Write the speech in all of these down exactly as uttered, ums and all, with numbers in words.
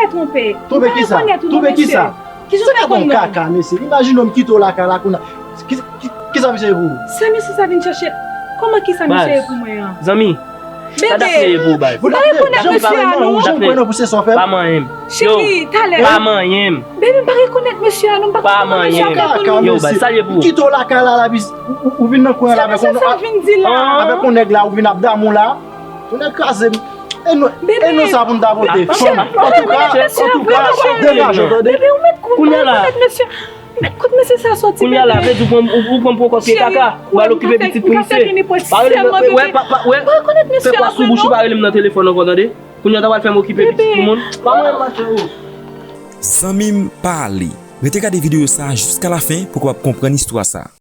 Twonpe. Twonpe kisa? Twonpe kisa? Kijan w fè konn non? Kaka, mesye. Imajine w m kite w lakay la kounye a. Ki, ki, kisa misye ye pou ou? Sa mesye sa vin chèche? Kòman kisa misye ye pou mwen an? Zanmi, sa Dafne ye pou ou, baz? Ou pa rekonèt mesye a non. Jan m kwè nan pou se sa w fè m. Pa manyen m. Cheri, talè. Pa manyen m. Bebe, m pa rekonèt mesye a non. M pa konn kòman mesye a fè konn non. Yo, baz, sa l ye pou ou? M kite w lakay la, la, ou, ou, ou vin nan kwen la avèk yon, avèk yon nèg la, ou vin ap damou la. Tonnè kraze m. E nou, e nou sa pou n ta vote. Antouka, antouka, degaje w, tande? Bebe, ou mèt konnen, ou mèt mesye. Mèt kote mesye sa soti, bebe. Kounye a la, vle di ou pran, ou, ou pran pwokòp pye kaka. Ou al okipe pitit pou misye. Pa rele m nan, wè, pa, pa, wè. Fè kwa sou bouch ou, pa rele m nan telefòn ankò, tande? Kounye a w ta pral fè m okipe pitit pou moun. Pa mwen mache ou. Zanmi m, pa ale. Rete gade videyo sa a jiska lafen pou w kapab konprann istwa sa a.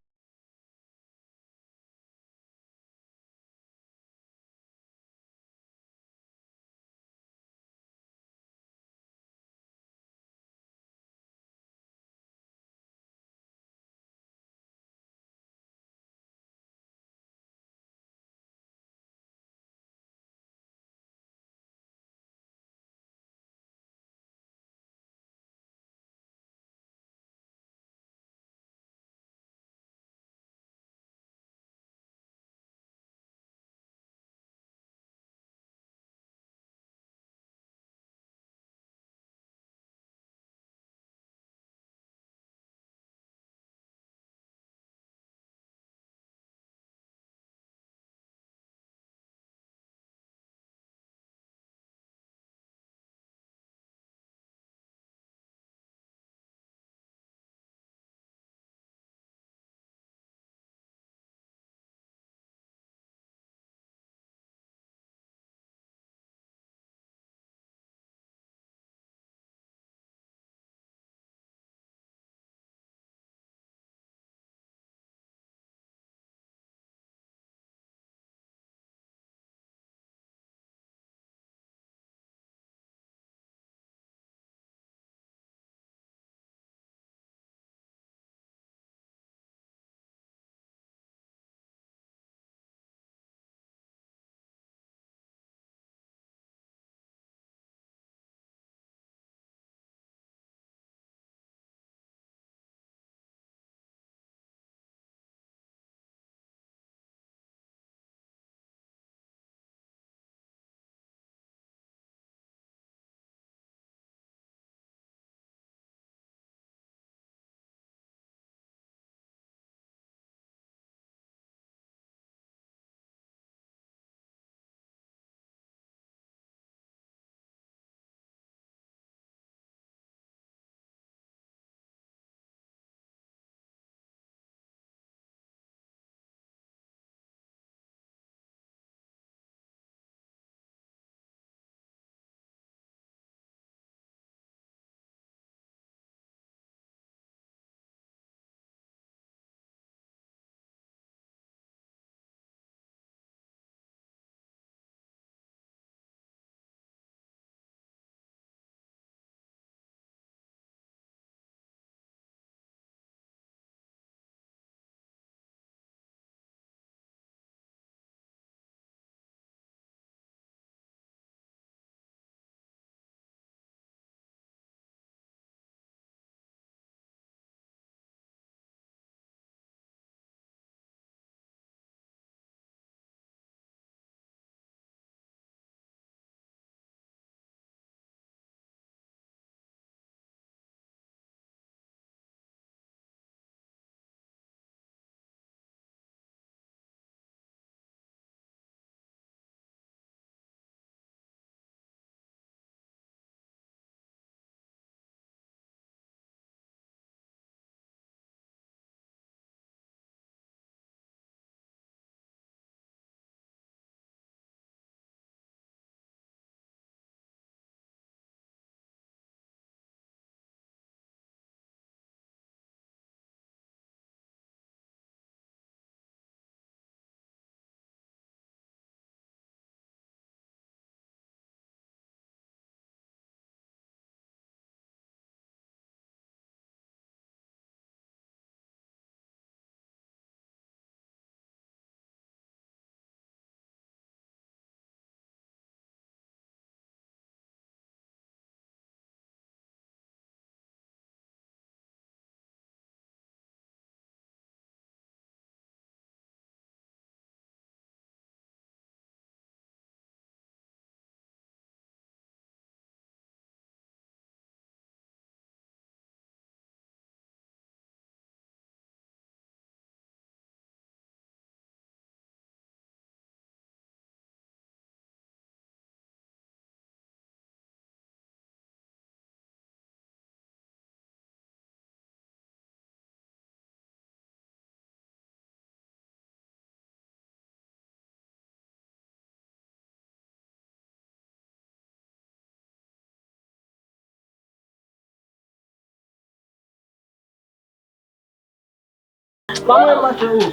Pa mwen mache ou.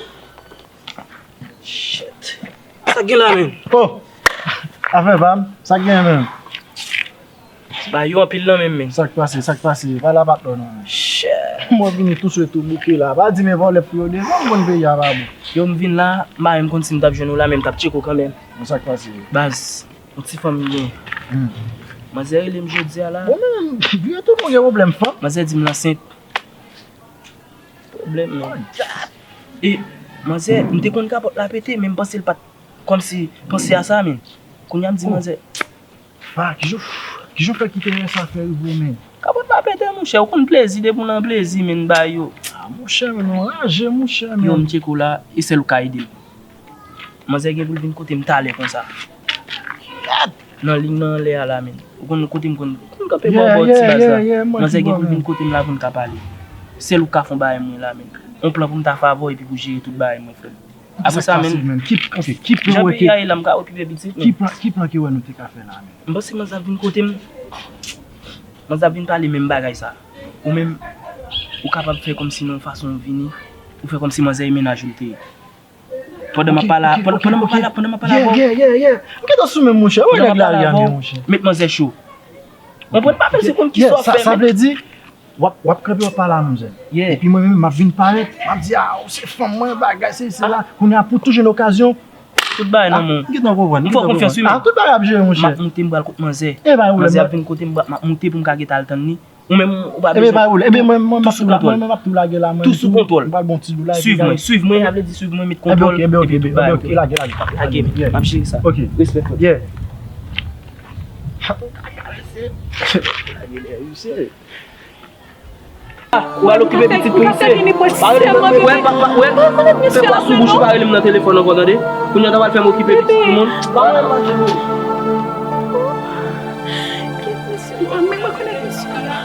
Shit. Sa k gen la menm? Oh! Afè pa m, sa k gen menm? Ba yo anpil nan menm men. Sa k pase, sa k pase? Pa la pa t lò non. Shit. Mwen vini tou swe tou bouke la. Pa di men vòlè pou yo devan, m konn peyi a pa bon. Yo m vin la, m pa menm konn si m t ap jwenn ou la, men m t ap tcheke w kanmenm. Bon, sa k pase? Baz, yon ti fanm m gen. Hmm. Manzè rele m jodi a la. Bon, men, vye tout moun gen pwoblèm fanm. Manzè di m l ansent. Pwoblèm, men. E, manzè, m te konn kapòt la pete, men m panse l pa t kòmsi panse a sa, men. Kounye a m di manzè. Fa, kijan, kijan w fè kite sa fè rive w, men? Kapòt la pete, monchè, ou konn plezi, depi w nan plezi, men, ba yo. Ah, monchè, men, nou raje, monchè, men. Yo, m tcheke w la, e sèl ou ka ede m. Manzè gen pou l vin kote m talè konsa. Nan liy nan anlè a la, men. Ou konn kote m konn, konn kanpe bò bò ti baz la. Manzè gen pou l vin kote m la pou n ka pale. Sèl ou ka fè yon bagay mwen la, men. Yon plan pou m ta fè avè w epi pou jere tout bagay mwen, frè m. Apre sa, men, jan peyi a ye la, m ka okipe pitit, men. Ki plan, ki plan ki wè nou te ka fè la, men? M panse manzè ap vin kote m. Manzè ap vin pale menm bagay sa. Ou menm, ou kapab fè kòmsi nan yon fason w vini, ou fè kòmsi manzè e mennaj ou l te ye. Pandan m ap pale, pandan, pandan m ap pale, pandan m ap pale avè w. Yeah, yeah, yeah, yeah. M gentan sou menm, monchè. Wè nèg la, Rian, monchè. Met manzè cho. Konprann pa menm si konn kisa w ap fè. Sa vle di, w ap, w ap kanpe, w ap pale a manzè. Yeah. Epi mwen menm, m ap vin parèt, m ap di, ah, ou se fanm mwen, bagay, se, se la. Kounye a, pou toujou yon okazyon. Tout bagay nan men w. M gentan konprann, m fè w konfyans, wi, men. Ah, tout bagay ap jere, monchè. M ap moute, m pral kot manzè. E, pa gen pwoblèm. Manzè ap vin kote m, m ap moute pou m ka gentan al tann li. Ou menm, ou pa bezwen. Ebyen, pa gen pwoblèm. Ebyen, mwen, mwen, m ap tou lage la, mwen. Tou sou kontwòl. M pral bon ti dou la, epi swiv mwen, swiv mwen, sa vle di swiv mwen, met kontwòl, epi tout bagay, oke. Lage, lage, lage, men, m ap jere sa. Oke. Respè, frè. Yeah. Ou al okipe pitit pou misye. Pa rele m, wè, pa, pa, wè. Fè kwa sou bouch ou, pa rele m nan telefòn ankò, tande? Kounye a w ta pral fè m okipe pitit pou moun. Pa wè m manje nou. Kit misye, mwen menm rekonèt misye la.